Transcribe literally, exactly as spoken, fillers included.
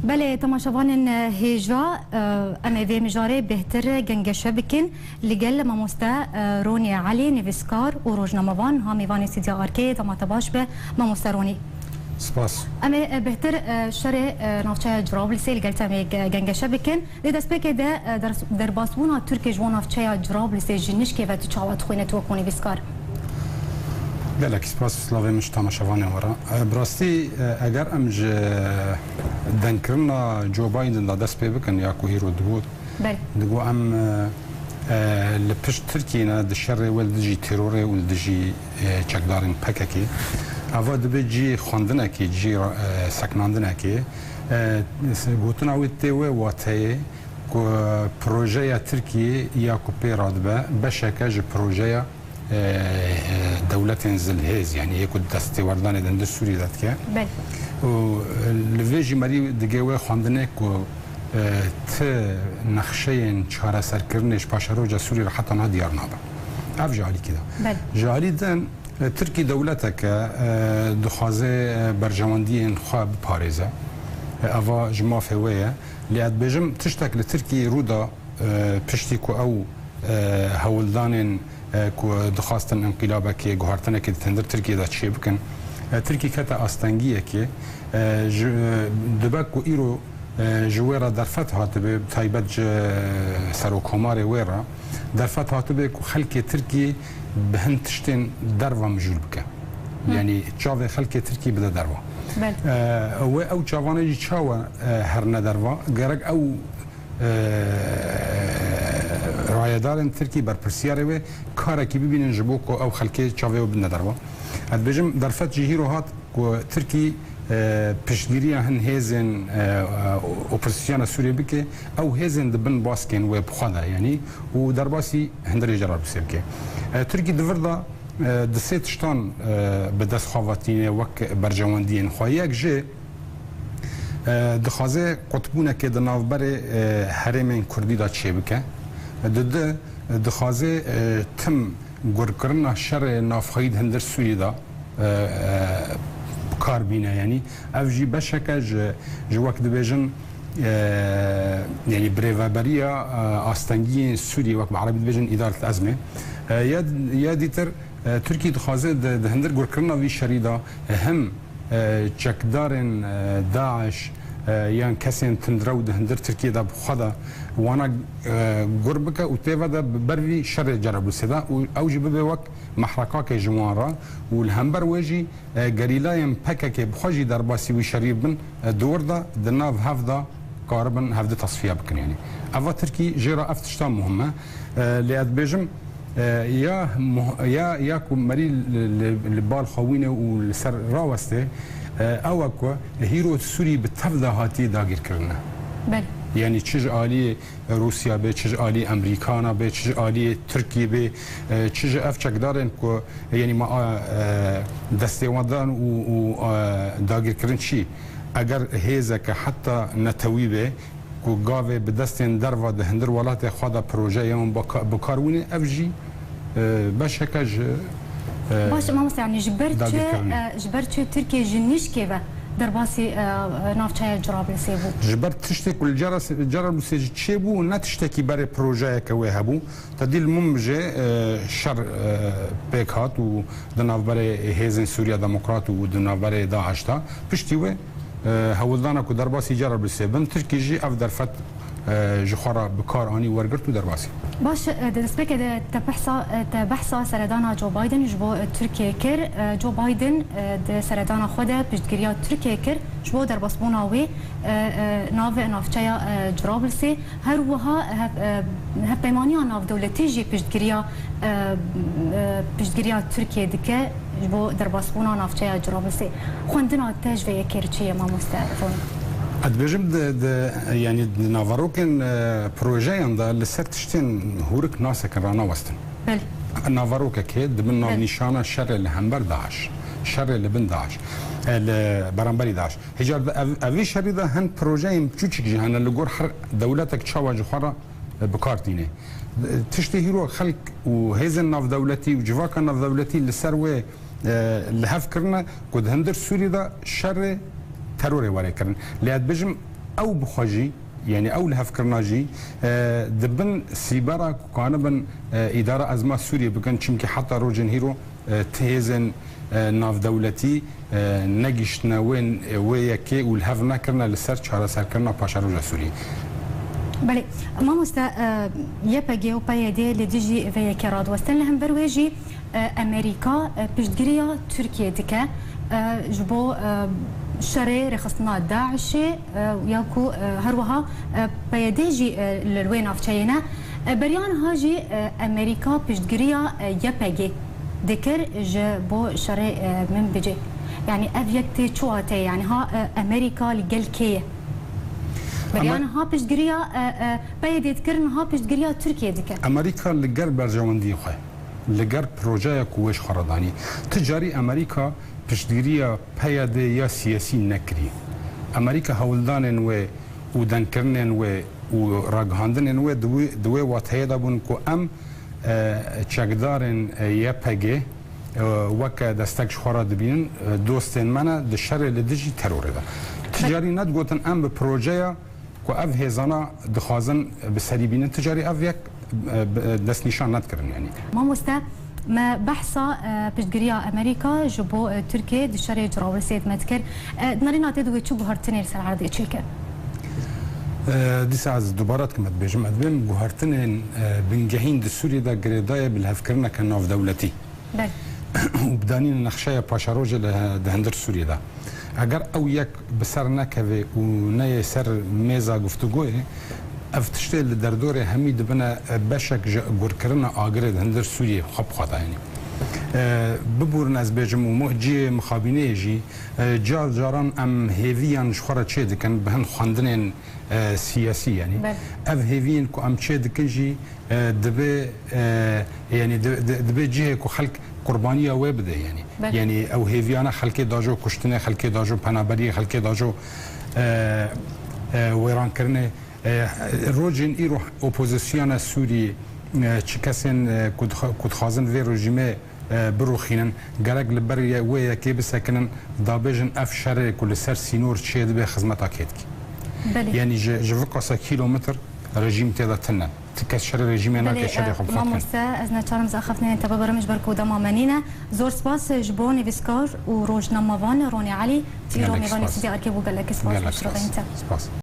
Belê, temaşevanên hêja, e, em ê vê mijarê bêhtir gengeşe bikin. Li gel mamoste, e, Ronî Elî, nivîskar û rojnamevan, ha mêvanê Stûdyoya Arkê, dema te baş be, mamoste Ronî. Spas. Em ê, e, bêhtir, e, şerê, e, navçeya Cirablûsê li gel te em ê ge-, gengeşe bikin. Di destpêkê de, e, ders-, derbasbûna Tirkiyê ji bo navçeya Cirablûsê ji nişkê ve tu çawa dixwîne tu wekû nivîskar? Gelek spas û slavê min ji temaşevanên we re. E, bi rastî, e, eger em ji dengkirina Joe Biden de dest pê bikin, ya ku hîro digot, Belê. digot em, e, e, li pişt Tirkiyê ne, di şerê we li dijî terorê û li dijî, e, çekdarên P K K. Eva dibe cihê xwendinekê, cihê, e, seknandinekê. E, gotina wê tê wê wateyê ku projeya Tirkiyê ya ku pê radibe beşeke ji projeya, e, e, dewletên zilhêz, yanî yê ku destêwerdanê di hundir Sûriyê de dike. Belê. Û, e, li vê jî merî dige wê xwendinê ku, e, ti nexşeyên çareserkirinê ji paşeroja Sûriyê re heta niha diyar nabe. Ev ji alîkî de. Belê. Ji alî din, e, Tirkî dewleteke, e, dixwaze, e, berjewendiyên xwe biparêze. E, eva ji mafê wê ye. Lê ez dibêjim, tiştek li Tirkiyê rû da, e, piştî ku ew, e, hewldanên, e, ku dixwastin înqîlabekê, guhertinekê di hundir Tirkiyê de çêbikin, e, Tirkî kete astengiyekê, e, ji, e, dibe ku îro, e, ji wê re derfet hatibe, bi taybet ji Serokkomarê wê re derfet hatibe ku xelkê Tirkiyê bi hin tiştên derva mijûl bike. Yanî çavê xelkê Tirkiyê bide derva. Belê. E, wê ew çavanê jî çawa, e, herine derva? Gerek ew e, rayedarên Tirkî, berpirsiyarê wê karekî bibînin ji bo ku ew xelkê çavê wê bidine derva. Ez dibêjim, derfet jî hîro hat ku Tirkî, e, piştgiriya hin hêzên, e, e, opozisyona Sûriyê bike, ew hêzên di bin baskên wê bi xwe de, yanî, û derbasî hundirê Cerablûsê bike. E, Tirkî di vir de, e, di sê tiştan, e, bi dest xwe ve tîne wek berjewendiyên xwe. Yek jê, e, dixwaze qutbûnekê di navberê, e, herêmên Kurdî de çêbike. Di du, dixwaze, e, tim gurkirina şerê navxweyî di hundir Sûriyê de, e, e, bi kar bîne. Yanî ev jî beşeke ji, ji wek dibêjin, e, yanî birêveberiya, e, astengiyên Sûriyê, wek bi erebî dibêjin îdaret ezmê. E, ya, ya dîtir, e, Tirkî dixwaze di, di hundir gurkirina vî şerî de, e, him, e, çekdarên, e, DAIŞ, e, yan kesên tundrew di hundir Tirkiyê de bi xwe de wana, e, gur bike û tê ve de bi ber vî şerê Cerablûsê de û ew jî bibe wek mehrekakê ji wan re û li hember wê jî, e, gerîlayên P K K bi xwe jî derbasî wî şerî bibin, e, di wir de di nav hev de karibin hevdi tesfiye bikin. Yanî eva Tirkî jê re ev tişta muhim e. E, lê ez dibêjim, e, ya muh-, ya, ya ku merî li, li, li bal xwe wîne û li ser raweste, e, ew e ku hîro Sûrî bi tev de hatiye dagîrkirine. Belê. Yanî çi ji aliyê Rûsya be, çi ji alî Amerîkana be, çi ji alî Tirkî be, e, çi ji ev çekdarên ku, yanî ma, e, destêwandan û, û, e, dagirkirin çi? Eger hêzeke heta netewî be, ku gavê bi destên derva di hundir welatê xwe de proje yên bika-, bikar wîne, ev jî, e, beşeke ji, e, Baş, mamoste, yanî ji ber çi, dagirkirinê. E, ji ber çi Tirkiye ji nişkê ve derbasî, e, e, navçeya Cirablûsê bû? Ji ber tiştê ku li Cara-, Carablûsê jî çêbû, ne tiştekî berê projeyeke wê hebû. Te dî li Minbicê, e, şer, e, pêk hat û di navberê Hêzên Sûriya Demokrat û di navberê DAIŞ de. Piştî wê, e, hewldana ku derbasî Carablûsê bin, Tirkî jî ev derfet, e, ji xwe re bi kar anî, wergirt û derbasî. Baş, e, di destpêkê de te behsa, e, te behsa seredana Joe Biden ji bo, e, Tirkiyê kir. E, Joe Biden, e, di seredana xwe de piştgiriya Tirkiyê kir ji bo derbasbûna wê, e, e, nav-, navçeya, e, Cirablûsê. Her wiha hev-, e, hevpeymaniya navdewletî jî piştgiriya, e, e, piştgiriya Tirkiyê dike ji bo derbasbûna navçeya Cirablûsê. Xwendina te ji vê yekê re çi ye, mamoste Ronî? Ez dibêjim, di, di, yanî di naverokên, e, projeyan de li ser tiştên hûrik nasekin ranawestin. Belê. Naverokekê di bin Belê. navnîşana şerê li hember DAIŞ, şerê li bin DAIŞ, e, li beramberî DAIŞ. Hêja di ev, evî şerî de hin projeyên biçûçik jî hene, li gor her dewletek çawa ji xwe re, e, bi kar tîne. E, tiştê hîro xelk û hêzên navdewletî û civaka navdewletî li ser wê, e, li hev kirine ku di hundir Sûriyê de şerê terorê were kirin. Lê ez dibêjim, Ew bi xwe jî, yanî ew lihevkirina jî, e, di bin sîbera ku kanibin, e, îdara ezma Sûriyê bikin, çimkî heta rojên hîro, e, ti hêzên, e, navdewletî, e, negihiştine wê, wê yekê û li hev nekirine li ser çareserkirina paşeroja Sûriyê. Belê, mamoste, e, Y P G û P Y D li dijî vê yekê radiwestin, li hember wê jî, e, Amerîka, e, piştgiriya Tirkiyê dike, e, ji bo, e, şerê rêxistina DAIŞê, e, ya ku, e, her wiha, e, P Y D jî, e, li wê navçeyê ne. E, beriya niha jî, e, Amerîka piştgiriya, e, Y P G dikir ji bo şerê, e, Minbicê. Yanî ev yek tê çi wateyê? Yanî ha, e, Amerîka li gel kê ye? Beriya Ama- niha piştgiriya, e, e, P Y D dikir, niha piştgiriya Tirkiyê dike. Amerîka li gel berjewendiyê xwe, li gel projeya ku wê ji xwe re danî. Ti carî Amerîka piştgiriya P Y D ya siyasî nekirî. Amerîka hewldanên wê û dengkirinên wê û ragihandinên wê di wê, di wê wateyê de bûn ku em, e, çekdarên, e, Y P G, e, weke destek ji xwe re dibînin, e, dostên me ne di şerê li dijî terorê de. Ti carî nedigotin em bi projeya ku ev hêzana dixwazin bi serî bînin. Ti carî ev yek, e, bi, e, destnîşan nedikirin, yanî. Mamoste, me behsa, e, piştgiriya Amerîka ji bo, e, Tirkiyê di şerê Cirawirsê de me dikir. E, di nerîna te de wê çi guhertinê li ser erdê çêke? E, dîsa ez dubara dikim, ez dibêjim, ez dibêm guhertinên, e, bingehîn di Sûriyê de girêdayê bi lihevkirineke navdewletî Belê. û bi danîna nexşeya paşerojê li, di hundir Sûriyê de. Eger ew yek bi ser nekeve û neyê ser mêza guftûgoyê, ev tiştê li derdorê hemî dibine beşek ji gurkirina agirê di hundir Sûriyê xwe bi xwe de, yanî. E, biborin ez bêjim û mo-, cihê mixabîneyê jî, e, car caran em hêviyan ji xwe re çê dikin bi hin xwendinên, e, siyasî, yanî. Belê. Ev hêviyên ku em çê dikin jî, e, dibe, e, yanî di-, di-, dibe cihê ku xelk qurbaniya wê bide, yanî. Belê. Yanî ew hêviyana xelkê dajo kuştinê, xelkê dajo penaberiyê, xelkê dajo, e, e, wêrankirinê. E, rojên îro opozisyona Sûriyê, e, çi kesên, e, ku dixa-, ku dixwazin vê rejîmê, e, birûxînin, gerek li ber ye-, wê yekê bisekinin, dabêjin ev şerê ku li ser sînor çê dibe xizmeta kê dikî. Belê. Yanî ji, ji vê qasa kîlometr rejîm tê de tune. Ti kes şerê rejîmê nake Belê, şerê e, xwe bi xwe dikin. Mamoste, ez neçarim zaxeftinên te bibirim ji ber ku dema me nîne. Zor spas ji bo nivîskar û rojnamevan Ronî Elî, tu îro Gelek mêvanê spas. Studya Erkê bû, gelek spas Gelek ji spas. Rêveyên te. Spas.